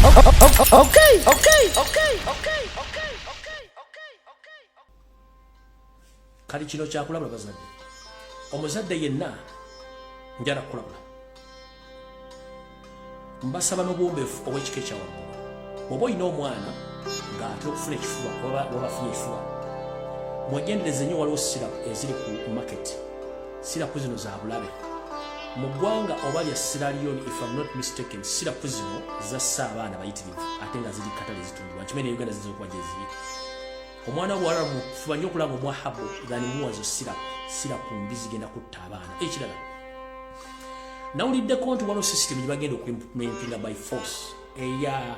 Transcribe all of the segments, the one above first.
Okay. Kati kino kyakulabula bazadde. Omuzadde yenna njala kukulabula, mbasaba n'obuwombeefu obw'ekika ekyawaggulu. Bw'oba olina omwana ng'atera okufuna ekifuba oba afunye ekifuba, mwegendereze nnyo. Waliwo syrup eziri ku market. Syrup zino za bulabe mu ggwanga oba lya Sierra Leone, if I'm not mistaken. Syrup zino zassa abaana bayitirivu, ate nga ziri katale zitundibwa. Nkimanyi ne Uganda ziyinza okuba gyeziri. Omwana bwala mufuba nnyo okulaba omwa herbal than muwazo syrup. Syrup mbi, zigenda kutta abaana. Ekirala, nawuliddeko nti waliwo system gye bagenda okuimplementinga by force eya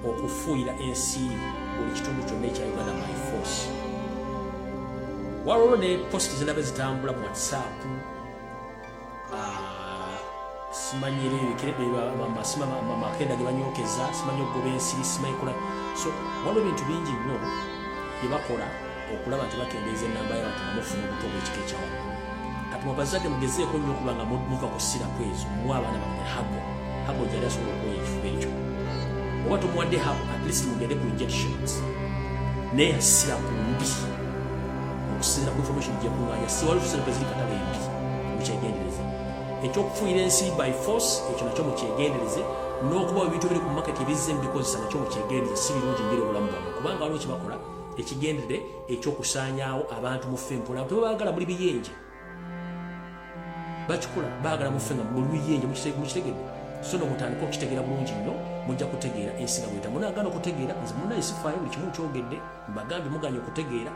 okufuuyira ensiiri buli kitundu kyonna ekya Uganda by force. Waliwo ne post zinabe zitambula mu WhatsApp, simanyi makenda ge banyokeza, simanyi okugoba ensiri, simanyi kola. So waliwo ebintu bingi nnyo bye bakola okulaba nti bakendeeza enamba y'abantu nga mufuna obuto obw'ekika ekyawaggulu. Kati mu bazadde, mugezeeko nnyo okuba nga muva ku syrup ezo, muwe abaana bammwe herbal. Herbal gyali asobola okuwonya ekifuba ekyo. Oba tomuwadde herbal, at least mugende ku injections. Naye syrup mbi okusinzira ku information gyekuŋŋaanya. Si waliwo syrup eziri katale embi, mukyegendereze. Ekyokufuuyira ensi by force, ekyo nakyo mukyegendereze. N'okuba ebintu ebiri ku market ebizze mubikozesa, nakyo mukyegendereze. Si birungi ngeri obulamu bwammwe, kubanga waliwo kyebakola ekigendere ekyokusaanyaawo abantu. Mufe mpola, tebabaagala, muli biyenje. Bakikola baagala mufe nga muli biyenje. Mukitegedde? So no mutandika okukitegeera bulungi nnyo, mujja kutegeera ensi nga bweta. Munaagaana okutegeera, nze munaye sifaayo. Buli kimu nkyogedde, mbagambye, muganye okutegeera.